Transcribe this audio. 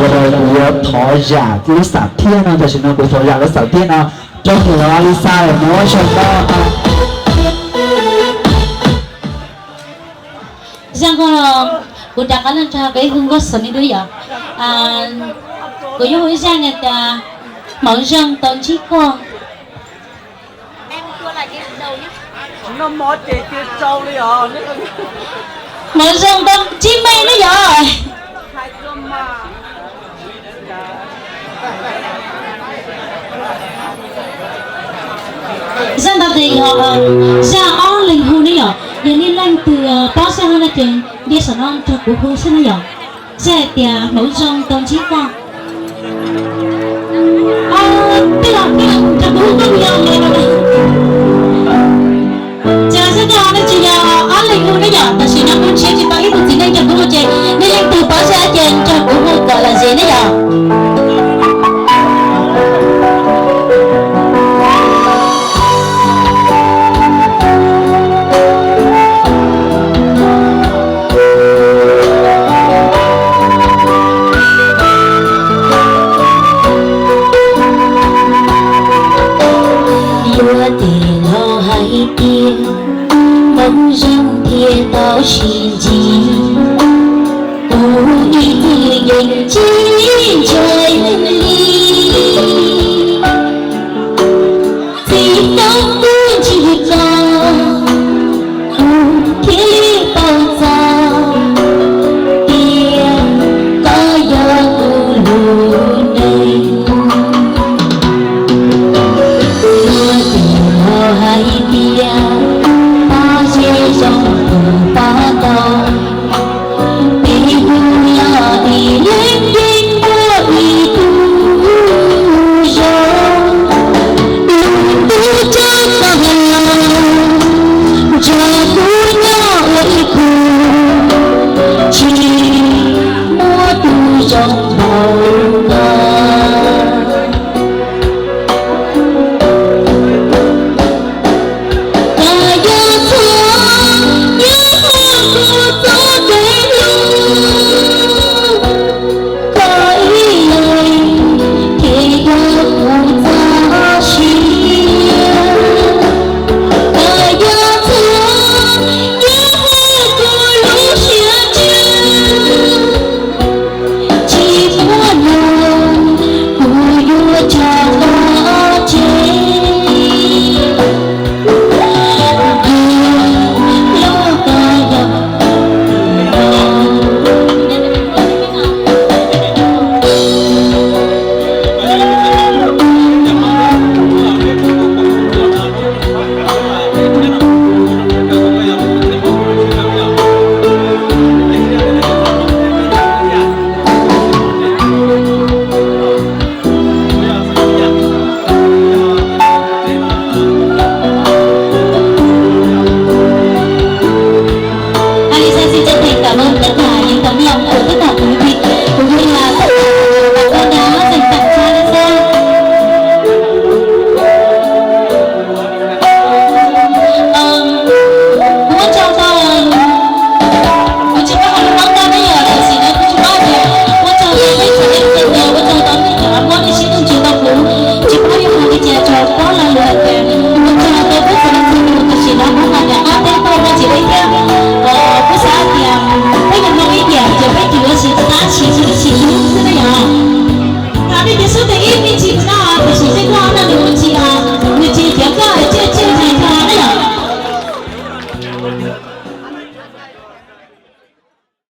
Kuv yuav thov zam lub xam thiab no, tam sim no kuv thov zam lub xam thiab no rau tus Lisa, muab zoo no. Zaj nkauj, kuv rov qab los nrog peb hu nkauj xwm li dua yom. Kuv yuav hu ib zaj tias Hmoov Zoo Tau Ntsib Koj. Hmoov Zoo Tau Ntsib Me ne yom. Zaj ntawd ces yog zaj ob leeg hu ne yom, yog nej leej twg paub zaj no no ces nce saum no nrog kuv hu xwb na yom. Zaj tias Hmoov Zoo Tau Ntsib Koj. Tej los nrog kuv hu koj yog. Ces zaj no no ces yog ob leeg hu ne yom, tam sim no kuv nrhiav tsis tau ib tug txiv neej nrog kuv hu ces nej leej twg paub zaj ces nrog kuv hu kom lom zem ne yom. Yuav tes los hais tias Hmoov Zoo thiaj tau sib ntsib, tus ib yeej ntsib